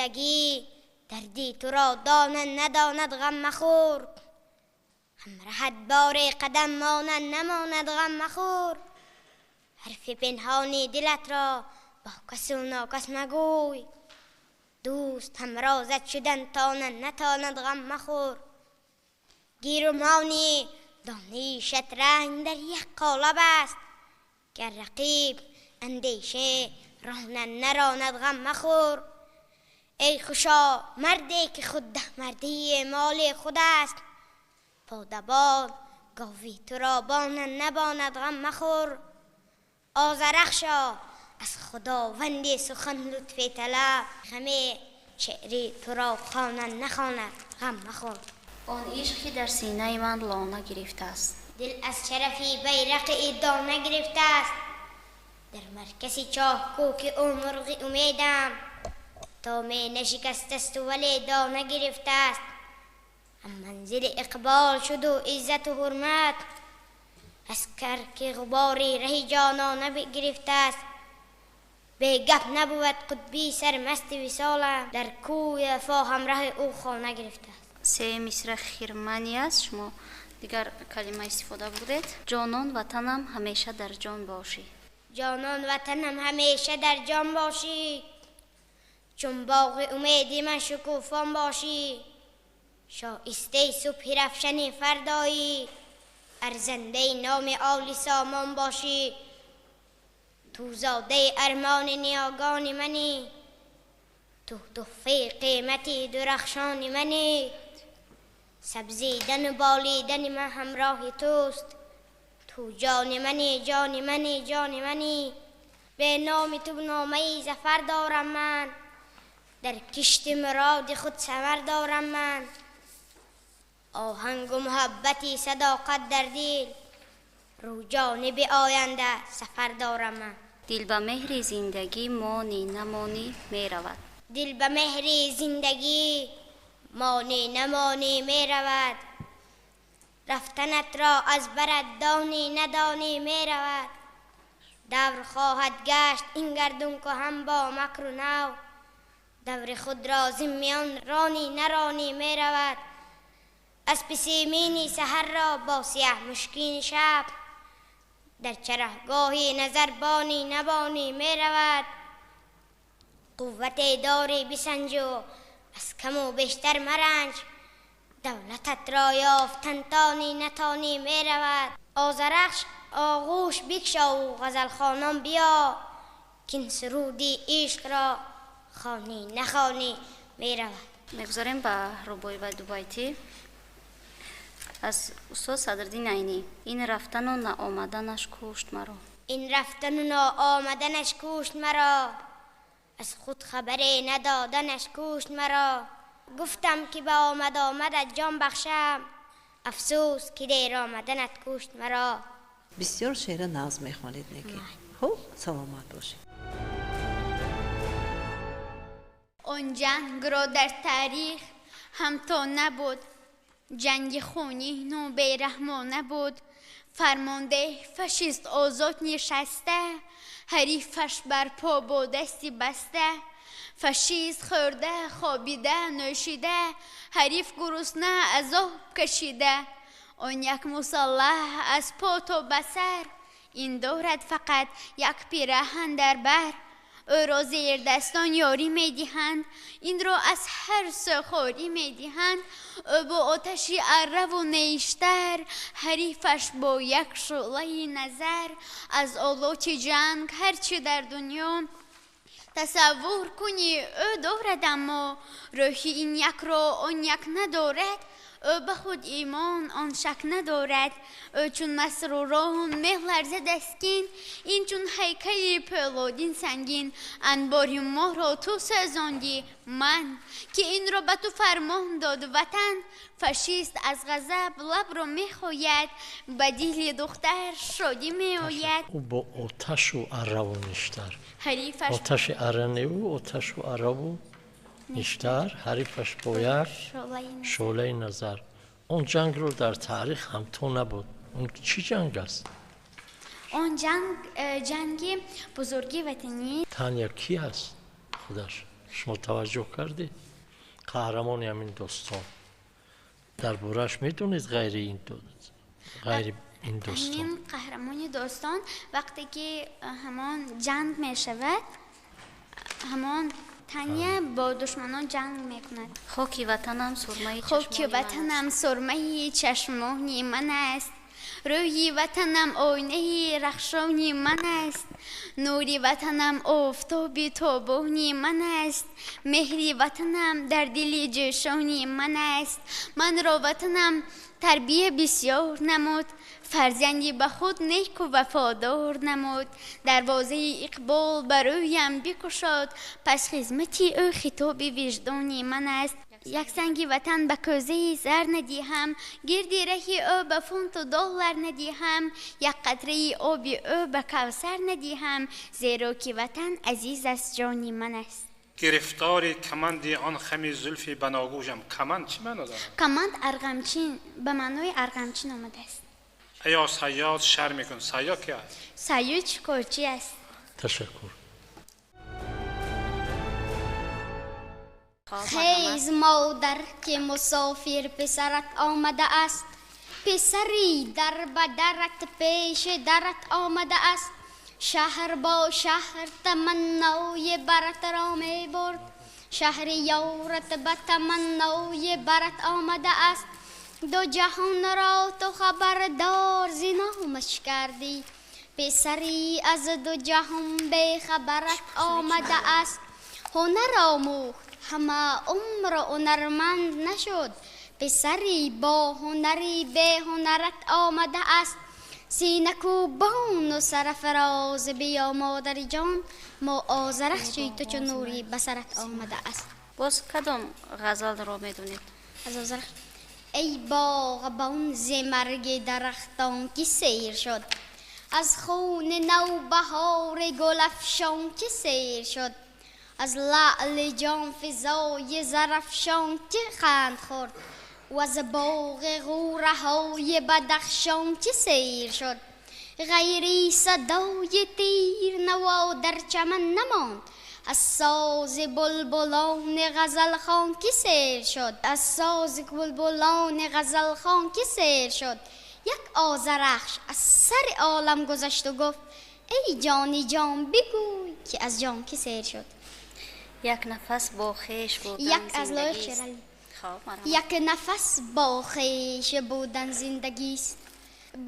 زندگی دردی تو را داند نداند غم مخور. همرهت بار قدم ماند نماند غم مخور. حرف پنهانی دلت را با کس و ناکس مگوی. دوست همرازت شدن تاند نتاند غم مخور. گیر و مانی دانه شطرنج در یک قالب است. گر رقیب اندیشه راند نراند غم مخور. ای خوشا مردی که خود ده مردی مال خود است. پادبان گاوی تو را باند نباند غم مخور. آذرخشا از خداوند سخن لطف طلب. غم شعری تو را خواند نخواند غم مخور. Он ишқ ки дар синаи ман лона гирифтааст. Дил аз шарафи байрақи идона гирифтааст. Дар маркази чоҳ кӯки ӯ мурғи умедам. То ме нашикастасту вале дона гирифтааст. Ҳам манзили иқбол шуду иззату ҳурмат. Аз карки ғубори раҳи ҷонона гирифтааст. Бегап набувад қутби сармасти висолам. Дар кӯи вафо ҳамраҳи ӯ хона гирифтааст. Се мисра хирманӣ аст, шумо дигар калима истифода бурдед. Ҷонон ватанам ҳамеша дар ҷон бошӣ. Ҷонон ватанам ҳамеша дар ҷон бошӣ. Чун боғи умеди ман шукуфон бошӣ. Шоистаи субҳи равшани фардоӣ. Арзандаи номи оли сомон бошӣ. Ту зодаи армони ниёгони манӣ. Ту туҳфаи қимати дурахшони манӣ. Сабзидану болидани ман ҳамроҳи туст. Ту ҷони манӣ, ҷони манӣ, ҷони манӣ. Бе номи ту номаи зафар дорам ман. Дар кишти муроди худ самар дорам ман. Оҳангу муҳаббати садоқат дар дил. Рӯ ҷониби оянда сафар дорам ман. Дил ба меҳри зиндагӣ монӣ намонӣ меравад. Дил ба меҳри зиндагӣ монӣ намонӣ меравад. Рафтанат ро аз барат донӣ надонӣ меравад. Давр хоҳад гашт ин гардун куҳан бо макру нав. Даври худро зиммиён ронӣ наронӣ меравад. Аспи семини саҳарро бо сиёҳ мушкини шаб. Дар чароғгоҳи назар бонӣ набонӣ меравад. Қуввате дорӣ бисанҷу аз каму бештар маранҷ. Давлатат ро ёфтан тонӣ натонӣ меравад. Озарахш оғӯш бикшову ғазалхонон биё. Кин суруди ишқро хонӣ нахонӣ меравад. Мегузарем ба рубоӣ ва дубайтӣ аз устод Садриддин Айнӣ. Ин рафтану наомаданаш кушт маро. Ин рафтану наомаданаш кушт маро. Аз худ хабаре надоданаш кушт маро. Гуфтам ки ба омад омадат ҷон бахшам. Афсӯс ки дер омаданат кушт маро. Бисёр шеъра нағз мехонед неки. Хуб, саломат бошед. Он ҷангро дар таърих ҳамто набуд. Ҷанги хунину бераҳмона буд. Фармонде фашист озод нишаста, ҳарифаш бар по бо дасти баста. Фашист хӯрда, хобида, нӯшида, ҳариф гурусна азоб кашида. Он як мусаллаҳ аз по то ба сар, ин дорад фақат як пираҳан дар бар. Ӯро зердастон ёрӣ медиҳанд, инро аз ҳар сӯ хорӣ медиҳанд. Ӯ бо оташи арраву нештар, ҳарифаш бо як шӯълаи назар. Аз олоти ҷанг ҳарчи дар дунё тасаввур кунӣ ӯ дорад, аммо рӯҳи ин якро он як надорад. Ӯ ба худ имон он шак надорад. Ӯ чун масрурон меларзад аз кин, ин чун ҳайкали пӯлодин сангин. Анбори моҳро ту сӯзондӣ ман, ки инро ба ту фармон дод ватан. Фашист аз ғазаб лабро мехояд, ба дили духтар шодӣ меояд. Ӯ бо оташу арраву ништар. Ҳарифаш оташи арраневу оташу арраву ништар, ҳарифаш бо як шӯълаи назар. Он ҷангро дар таърих ҳамто набуд. Он чӣ ҷанг аст? Он ҷанг ҷанги бузурги ватанӣ. Таня кӣ аст худаш? Шумо таваҷҷӯҳ кардед? Қаҳрамони ҳамин достон. Дар борааш медонед ғайри ин достон? Ҳамин қаҳрамони достон вақте ки ҳамон ҷанг мешавад, ҳамон Таня бо душманон ҷанг мекунад. Хоки ватанам сурмаи хоки ватанам сурмаи чашмони ман аст. Рӯи ватанам оинаи рахшони ман аст. Нури ватанам офтоби тобони ман аст. Меҳри ватанам дар дили ҷӯшони ман аст. Манро ватанам тарбия бисёр намуд, фарзанди ба худ неку вафодор намуд. Дарвозаи иқбол ба рӯям бикушод, пас хизмати ӯ хитоби виҷдони ман аст. Як санги ватан ба кӯзаи зар надиҳам, гирди раҳи ӯ ба фунту доллар надиҳам, як қатраи оби ӯ ба кавсар надиҳам, зеро ки ватан азиз аз ҷони ман аст. Гирифтори каманди он хами зулфи баногӯшам. Каманд чӣ маъно дорад? Каманд арғамчин, ба маънои арғамчин омадааст. Аё сайёд шар мекун. Сайёд ки аст? Сайёд шикорчӣ аст. Ташаккур. Хез модар ки мусофир писарат омадааст, писари дар ба дарат пеши дарат омадааст. Шаҳр бо шаҳр таманнои баратро мебурд, шаҳри ёрат ба таманнои барат омадааст. Ду ҷаҳонро ту хабардор зи номаш кардӣ, писари аз ду ҷаҳон бехабарат омадааст. Ҳунар омӯхт ҳама умр ҳунарманд нашуд, писари бо ҳунари беҳунарат омадааст. Синакӯбону сарафроз биё модари ҷон, мо озарахши ту чу нури ба сарат омадааст. Боз кадом ғазалро медонед? Аз озарахш. Эй боғбон зи марги дарахтон ки сейр шуд, аз хуни навбаҳори гулафшон ки сейр шуд, аз лаъли ҷонфизои зарафшон ки ханд хӯрд, ва аз боғи ғӯраҳои бадахшон ки сейр шуд. Ғайри садои тир наво дар чаман намонд, аз сози булбулони ғазалхон ки сейр шуд, аз сози булбулони ғазалхон ки сейр шуд. Як озарахш аз сари олам гузашту гуфт: эй ҷони ҷон бигӯй ки аз ҷон ки сейр шуд. Як нафас бо хеш будан як аз лоиқ зиндагист. Шералӣ. Хоб, марҳамат. Як нафас бо хеш будан зиндагист,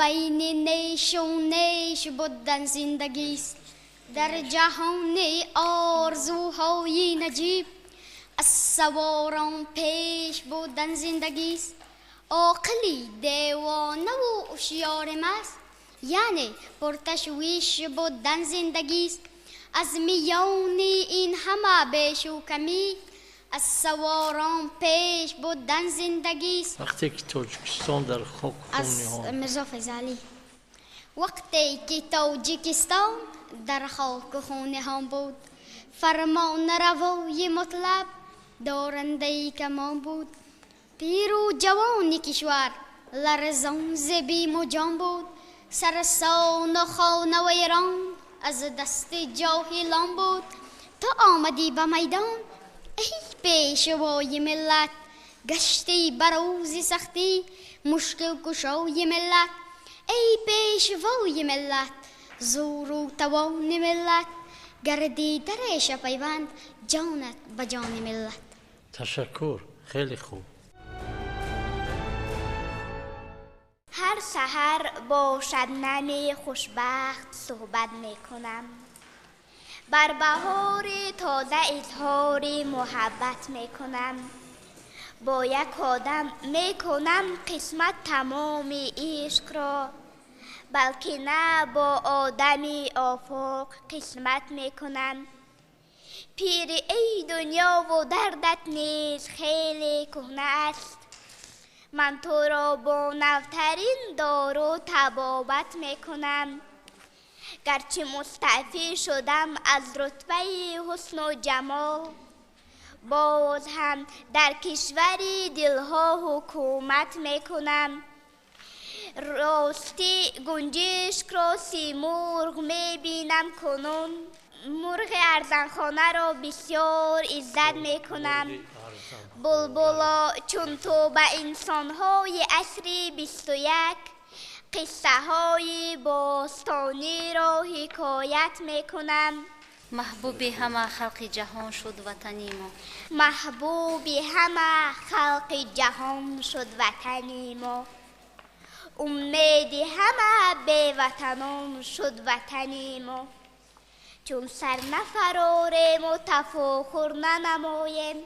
байни нешу неш будан зиндагист. Дар ҷаҳони орзуҳои наҷиб аз саворон пеш будан зиндагист. Оқили девонаву ҳушёри маст, яъне пурташвиш будан зиндагист. Аз миёни ин ҳама бешу камӣ аз саворон пеш будан зиндагист. Вақте ки Тоҷикистон дар хоку Аз хуни он Мирзо Файзалӣ. Вақте ки Тоҷикистон дар хоку хуниҳон буд, фармонравои мутлаб дорандаи камон буд. Пиру ҷавони кишвар ларзон зи биму ҷон буд, сарсону хонавайрон аз дасти ҷоҳилон буд. Ту омадӣ ба майдон эй пешвои миллат, гаштӣ ба рӯзи сахтӣ мушкилкушои миллат. Эй пешвои миллат, зӯру тавони миллат, гардида реша пайванд ҷонат ба ҷони миллат. Ташаккур, хеле хуб. Ҳар саҳар бо шабнами хушбахт суҳбат мекунам, бар баҳори тоза изҳори муҳаббат мекунам, бо як одам мекунам қисмат тамоми ишқро, балки на бо одами офоқ қисмат мекунам. Пири эй дунёву дардат низ хеле кӯҳна аст, ман туро бо навтарин дору табобат мекунам. Гарчи мустаъфӣ шудам аз рутбаи ҳусну ҷамол, боз ҳам дар кишвари дилҳо ҳукумат мекунам. Ростӣ гунҷишкро симурғ мебинам кунун, Мурғи арзанхонаро бисёр иззат мекунам. Булбуло чун ту ба инсонҳои асри 21 қиссаҳои бостониро ҳикоят мекунам. Маҳбуби ҳама халқи ҷаҳон шуд ватани мо. Маҳбуби ҳама халқи ҷаҳон шуд ватани мо. Умеди ҳама беватанон шуд ватани мо. Чун сар нафарорему тафохур нанамоем,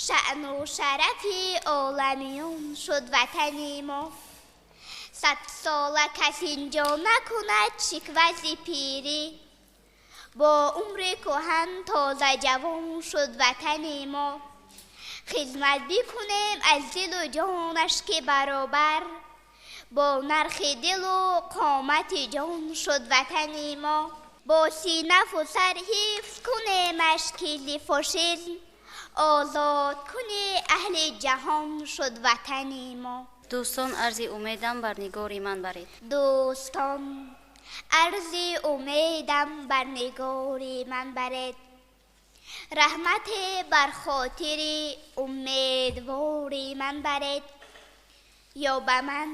шаъну шарафи оламиён шуд ватани мо. Садсола кас инҷо накунад шиквази пирӣ, бо умри кӯҳан тоза ҷавон шуд ватани мо. Хизмат бикунем аз дилу ҷонаш ки баробар, бо нархи дилу қомати ҷон шуд ватани мо. Бо синафу сар ҳифз кунемаш ки зи фошизм, озод куни аҳли ҷаҳон шуд ватани мо. Дӯстон, арзи умедам бар нигори ман баред. Дӯстон, арзи умедам бар нигори ман баред. Раҳмате бар хотири умедвори ман баред. Ё ба ман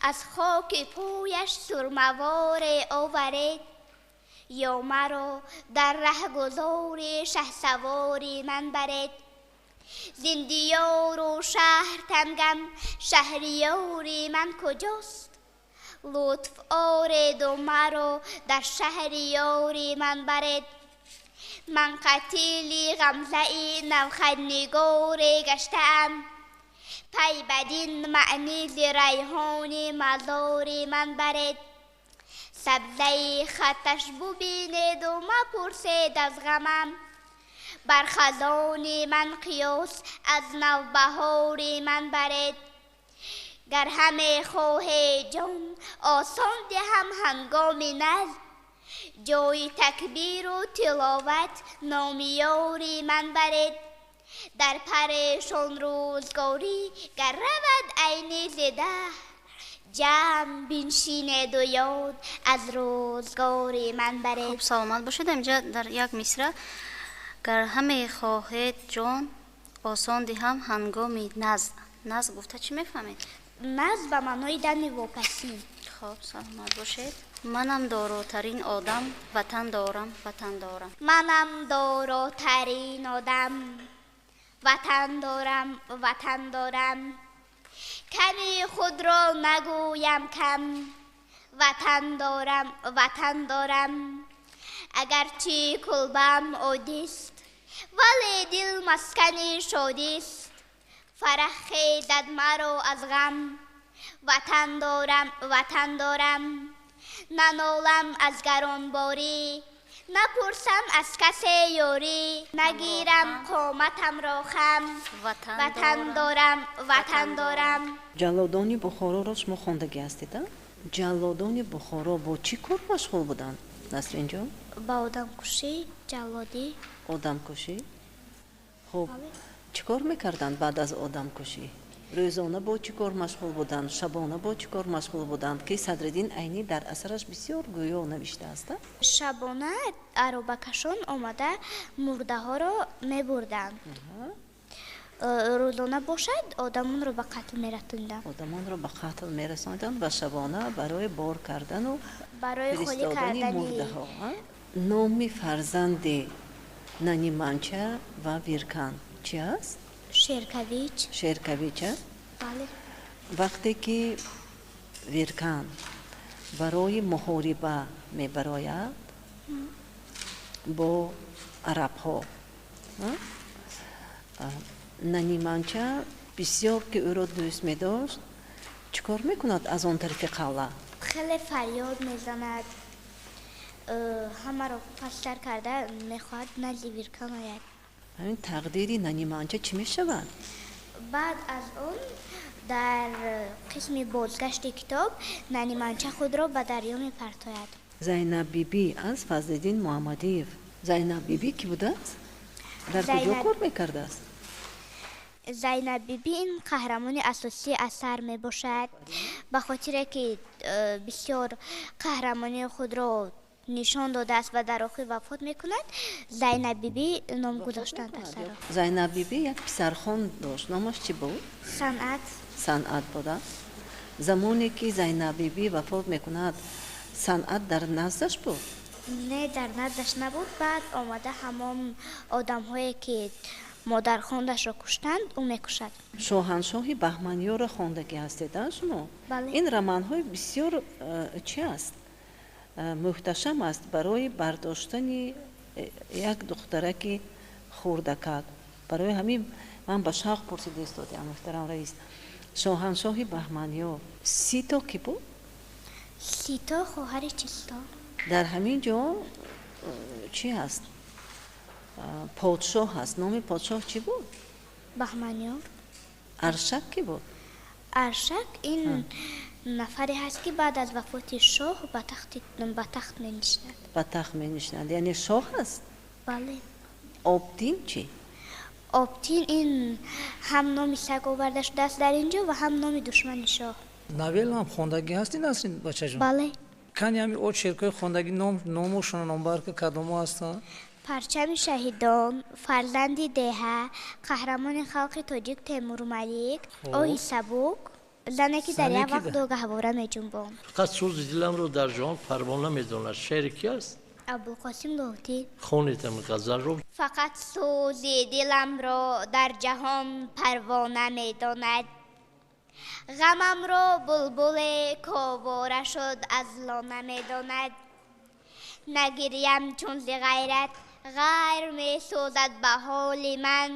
аз хоки пӯяш сурмаворе оваред, ё маро дар раҳгузори шаҳсавори ман баред. Зиндиёру шаҳр тангам, шаҳриёри ман куҷост? Лутф ореду маро дар шаҳриёри ман баред. Ман қатили ғамзаи навхаднигоре гаштаам, пай бадин маъни зи райҳони мазори ман баред. Сабзаи хатташ бубинеду мапурсед аз ғамам, бар хазони ман қиёс аз навбаҳори ман баред. Гар ҳаме хоҳе ҷон осон диҳам ҳангоми назм, ҷои такбиру тиловат номи ёри ман баред. Дар парешон рӯзгорӣ гар равад айни зи даҳр, ҷамъ биншинеду ёд аз рӯзгори ман баред. Хуб, саломат бошед. Инҷа дар як мисра гар ҳаме хоҳед ҷон осон диҳам ҳангоми назм. Назм гуфта чӣ мефаҳмед? Назм ба маънои дами вопасин. Хуб, саломат бошед. Манам доротарин одам, ватан дорам, ватан дорам. Манам доротарин одам, ватан дорам, ватан дорам. Ками худро нагӯям кам, ватан дорам, ватан дорам. Агарчи кулбам одист, вале дил маскани шодист. Фараҳ хезад маро аз ғам, ватан дорам, ватан дорам. Нанолам аз гаронборӣ, напурсам аз касе ёрӣ, нагирам қоматамро хам, ватан дорам, ватан дорам. Ҷаллодони Бухороро шумо хондагӣ ҳастед, а? Ҷаллодони Бухоро бо чӣ кор машғул буданд, Насринҷон? Ба одамкушӣ, ҷаллодӣ. Одамкушӣ? Хуб, чӣ кор мекарданд баъд аз одамкушӣ? Рӯзона бо чӣ кор машғул буданд, шабона бо чӣ кор машғул буданд, ки Садриддин Айнӣ дар асараш бисёр гӯё навиштааст? Шабона аробакашон омада мурдаҳоро мебурданд. Рӯзона бошад одамонро ба қатл мерасонданд. Одамонро ба қатл мерасонданд ва шабона барои бор кардану барои холӣ фиристодани кардани мурдаҳо. Номи фарзанди Наниманча ва Виркан чи аст? Шеркавич. Шеркавич, а? Бале. Вақте ки Виркан барои муҳориба мебарояд бо арабҳо, Наниманча бисёр ки ӯро дӯст медошт, чӣ кор мекунад аз он тарафи қалъа? Хеле фарёд мезанад, ҳамаро пастар карда мехоҳад назди Виркан ояд. Ҳамин тақдири Наниманча чӣ мешавад? Баъд аз он дар қисми бозгашти китоб Наниманча худро ба дарё мепартояд. Зайнаб бибӣ аз Фазлиддин Муҳаммадиев. Зайнаб бибӣ кӣ будааст? Дар куҷо кор мекардааст? Зайнаб бибӣ ин қаҳрамони асосии асар мебошад, ба хотире ки бисёр қаҳрамонии худро Нишон додааст ва дар охир вафот мекунад, Зайнаб Бибӣ ном гузоштанд асарро. Зайнаб Бибӣ як писархон дошт, номаш чӣ буд? Санъат. Санъат буда. Замоне ки Зайнаб Бибӣ вафот мекунад, Санъат дар наздаш буд? Не, дар наздаш набуд. Баъд омада ҳамон одамҳое ки модархондашро куштанд, ӯ мекушад. Шоҳаншоҳи Баҳманиёрро хондагӣ ҳастед, а шумо? Бале. Ин романҳои бисёр чӣ аст? Муҳташам аст барои бардоштани як духтараки хурдакак. Барои ҳамин ман ба шавқ пурсида истодиам, муҳтарам раис. Шоҳаншоҳи Баҳманиёр Сито кӣ буд? Сито хоҳари Чисто. Дар ҳамин ҷо чӣ ҳаст? Подшоҳ ҳаст. Номи подшоҳ чӣ буд? Баҳманиёр. Аршак кӣ буд? Аршак ин нафаре ҳаст ки баъд аз вафоти шоҳ ба тахт менишинад. Ба тахт менишинад. Яъне шоҳ аст? Бале. Обтин чӣ? Обтин ин ҳам номи саг оварда шудааст дар ин ҷо ва ҳам номи душмани шоҳ. Новелла ҳам хондагӣ ҳастӣ, Насрин бачаҷон? Бале. Кани ҳами очеркҳои хондагӣ номошонро номбар ки кадомо ҳастанд? Парчами шаҳидон, фарзанди деҳа, қаҳрамони халқи тоҷик Темурмалик, оҳи сабук, зане ки дар як вақт ду гаҳвора меҷунбонд. Фақат сӯзи диламро дар ҷаҳон парвона медонад. Шеъри ки аст? Абулқосим Лоҳутӣ. Хонед ҳамин ғазалро. Фақат сӯзи диламро дар ҷаҳон парвона медонад, ғамамро булбуле ковора шуд аз лона медонад. Нагирям чун зи ғайрат ғайр месӯзад ба ҳоли ман,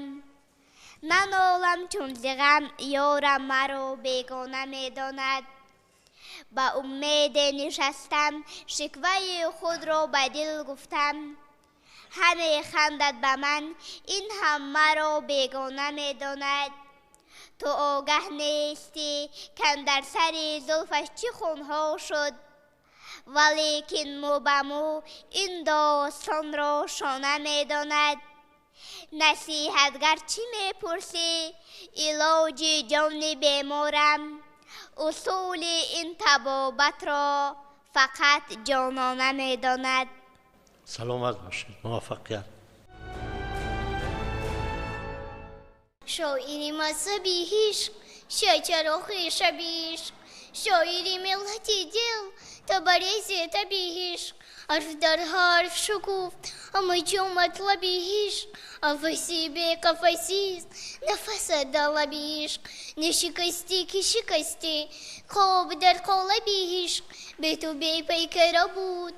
нанолам чун зи ғам ёрам маро бегона медонад. Ба умеде нишастам, шикваи худро ба дил гуфтам, ҳаме хандад ба ман, ин ҳам маро бегона медонад. Ту огаҳ нестӣ, кан дар сари зулфаш чӣ хунҳо шуд, валекин мӯ ба мӯ ин достонро шона медонад. Насиҳатгар чӣ мепурсӣ, илоҷи ҷони беморам, усули ин табобатро фақат ҷонона медонад. Саломат бошед, муваффақият. Шоири мазҳаби ишқ, шачароғи шаби ишқ, шоири миллати дил, табарези таби ишқ, ҳарф дар ҳарф шукуфт, ҳама ҷо матлаби ишқ, қафаси беқафасист, нафасат дар лаби ишқ, нешикастӣ ки шикастӣ, хоб дар қолаби ишқ, бе ту бепайкара буд,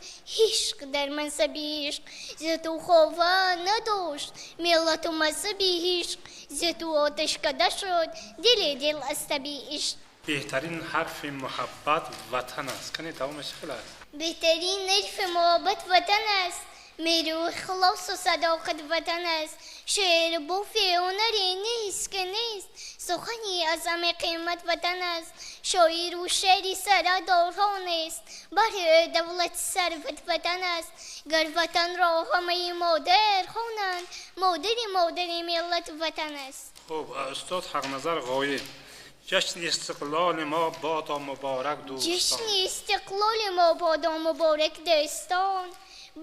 ишқ дар мансаби ишқ, зи ту хова надошт, миллату мазҳаби ишқ, зи ту оташкада шуд, дили дил аз таби ишқ. Беҳтарин ҳарфи муҳаббат ватан аст. Кани давомаш чӣ хел аст? Беҳтарин ҳарфи муҳаббат ватан аст, меҳру ихлосу садоқат ватан аст, шеъру бофи ҳунаре нест ки нест, сухани аз ҳама қимат ватан аст, шоиру шеъри сарадорҳо нест, баҳри давлат сарват ватан аст, гар ватанро ҳамаи модар хонанд, модари модари миллат ватан аст. Хуб, устод Ҳақназар Ғоиб, ҷашни истиқлоли мо бодо муборак дӯстон. Ҷашни истиқлоли мо бодо муборак дӯстон,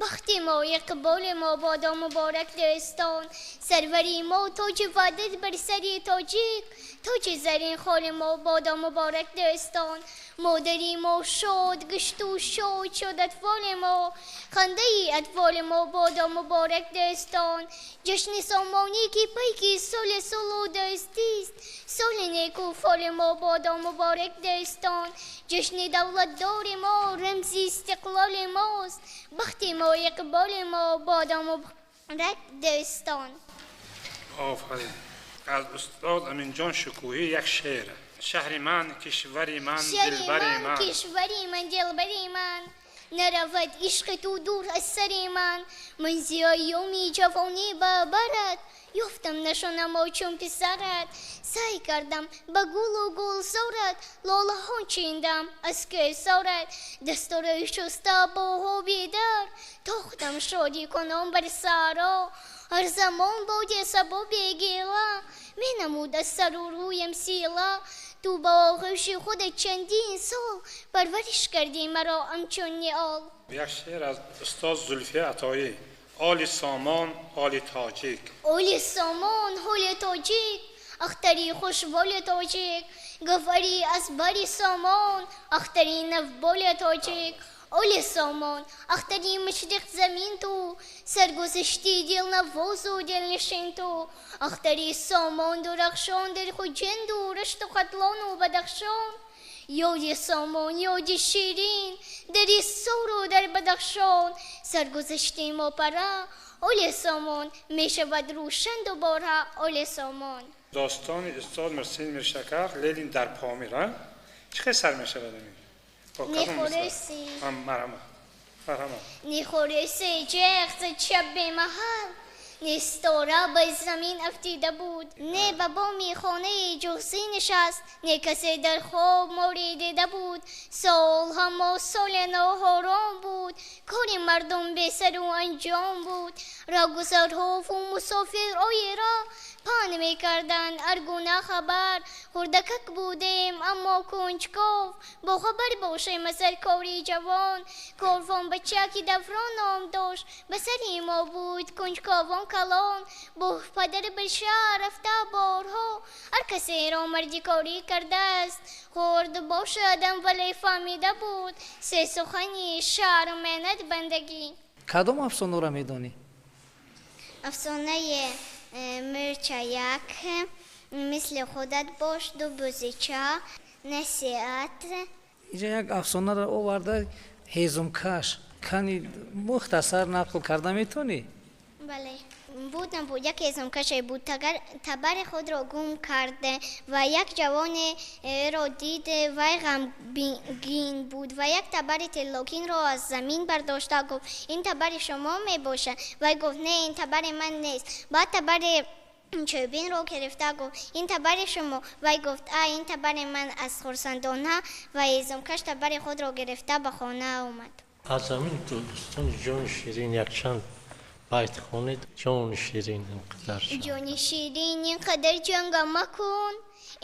бахти мо иқболи мо бодо муборак дӯстон, сарвари мо тоҷи ваҳдат бар сари тоҷик, тоҷи зарин холи мо бодо муборак дӯстон, модари мо шод гашту шод шуд атфоли мо, хандаи атфоли мо бодо муборак дӯстон, ҷашни сомонӣ ки пайки соли сулҳу дӯстист, соли неку фоли мо бодо муборак дӯстон, ҷашни давлатдори мо рамзи истиқлоли мост, бахти мо иқболи мо бодо муборак дӯстон. Офарин. Аз устод Аминҷон Шукӯҳӣ як шеър. Шаҳри ман, кишвари ман, дилбари ман. Кишвари ман, дилбари ман, наравад ишқи ту дур аз сари ман, ман зи айёми ҷавонӣ ба барат ёфтам нишонамо чун писарат, сай кардам ба гулу гулзорат, лолаҳо чиндам аз кӯҳсорат, дастораи шуста бо оби дар тохтам шодӣ кунон бар саро, ҳар замон боди сабоби гила менамуд аз сару рӯям сила, Ту ба оғӯши худ чандин сол парвариш кардӣ маро ҳамчун ниҳол. Як шеър аз устод Зулфия Атоӣ. Оли Сомон, оли тоҷик. Оли Сомон, оли тоҷик, ахтари хушболи тоҷик, гавҳари аз бари Сомон, ахтари навболи тоҷик. Оли Сомон, ахтари машриқ замин ту, саргузашти дилнавозу дилнишин ту, ахтари Сомон дурахшон дар Хуҷанду Рашту Хатлону Бадахшон. Ёди Сомон, ёди ширин, дар Исору дар Бадахшон, саргузашти мо пара, оли Сомон, мешавад рӯшан дубора, оли Сомон. Достони устод Мирсин Миршакар Ленин дар Помир, а? Чӣ хел сар мешавад ин? Нехӯриси ҷеғ зи чап бемаҳал, не ситора ба замин афтида буд, не ба боми хонаи ҷуғзӣ нишаст, не касе дар хоб морӣ дида буд. Сол ҳамо соли ноҳором буд, кори мардум бесару анҷом буд. Роҳгузарҳову мусофирои роҳ паҳн мекарданд ҳар гуна хабар. Хурдакак будем, аммо кунҷков, бохабар бошем аз ҳар кори ҷавон. Корвон бача ки даврон ном дошт, ба сари мо буд кунҷковон калон. Бо падар ба шаҳр рафта борҳо, ҳар касеро мардикорӣ кардааст. Хурд бошадам, вале фаҳмида буд се сухани шаҳру меҳнат бандагӣ. Кадом афсонаро медонӣ? Афсонаи мӯрчаяк, мисли худат бош, ду бузича, насиҳат. Инҷа як афсонаро оварда ҳезумкаш. Кани мухтасар нақл карда метавонӣ? Бале. Буд набуд, як ҳезумкаше буд, табари худро гум кард ва як ҷавонеро дид, вай ғамгин буд ва як табари тиллокинро аз замин бардошта гуфт: ин табари шумо мебошад. Вай гуфт: не, ин табари ман нест. Баъд табари чӯбинро гирифта гуфт: ин табари шумо. Вай гуфт: а, ин табари ман. Аз хурсандона ва ҳезумкаш табари худро гирифта ба хона омад. Аз ҳамин дӯстони ҷони ширин якчанд байт хонед. Ҷони ширин инқадар ҷони ширин инқадар ҷангам макун,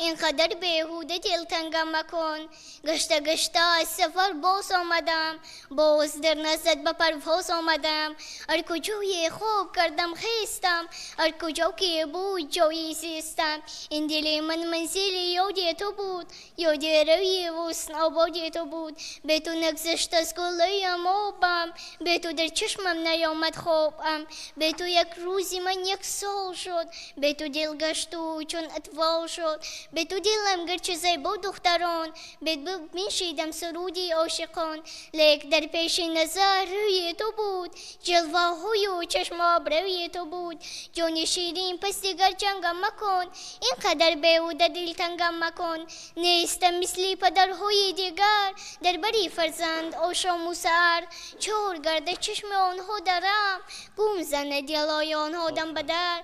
инқадар беҳуда дилтангам макун. Гашта гашта аз сафар боз омадам, боз дар наздат ба парвоз омадам. Ҳар куҷое хоб кардам хестам, ҳар куҷо ки буд ҷои зистам. Ин дили ман манзили ёди ту буд, ёди рӯи ҳусн ободи ту буд. Бе ту нагзашт аз гулӯям обам, бе ту дар чашмам наёмад хобам. Бе ту як рӯзи ман як сол шуд, бе ту дил гашту чун атвол шуд. Бе ту дилам гарчи зебо духтарон, бе ту мешидам суруди ошиқон. Лек дар пеши назар рӯи ту буд, ҷилваҳою чашму абрӯи ту буд. Ҷони ширин пас дигар ҷангам макун, инқадар беҳуда дилтангам макун. Нестам мисли падарҳои дигар, дар бари фарзанд ошому саҳар. Чор гарда чашми онҳо дарам, гум занад дилои онҳо дам ба дар.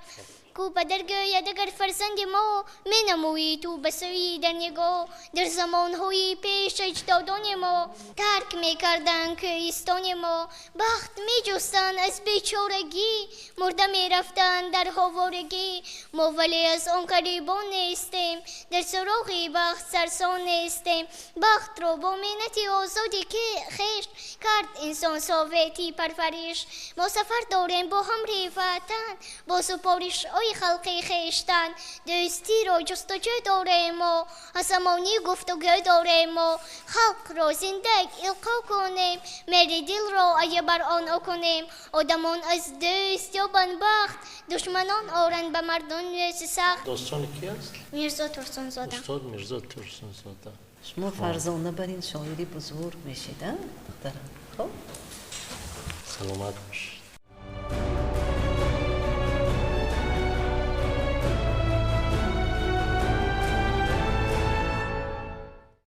Ку падар гӯяд агар фарзанди мо, менамоӣ ту ба сӯи дар нигоҳ. Дар замонҳои пеш аҷдодони мо тарк мекарданд кӯҳистони мо. Бахт меҷустанд аз бечорагӣ, мурда мерафтанд дар ҳоворагӣ. Мо вале аз он қарибон нестем, дар суроғи бахт сарсон нестем. Бахтро бо меҳнати озоди хеш кард инсон совети парвариш. Мо сафар дорем бо ҳамри ватан, бо супоришҳои халқи хештан. Дӯстиро ҷустуҷӯ дорем мо, ҳасамонӣ гуфтугӯ дорем мо. Халқро зиндаг илқо кунем, мери дилро ая бар он окунем. Одамон аз дӯст ёбанд бахт, душманон оранд ба мардон рӯзи сахт. Достони ки аст? Мирзо Турсунзода. Устод Мирзо Турсунзода. Шумо фарзона бар ин шоири бузург мешед, а духтарам? Хоб, саломат бошед.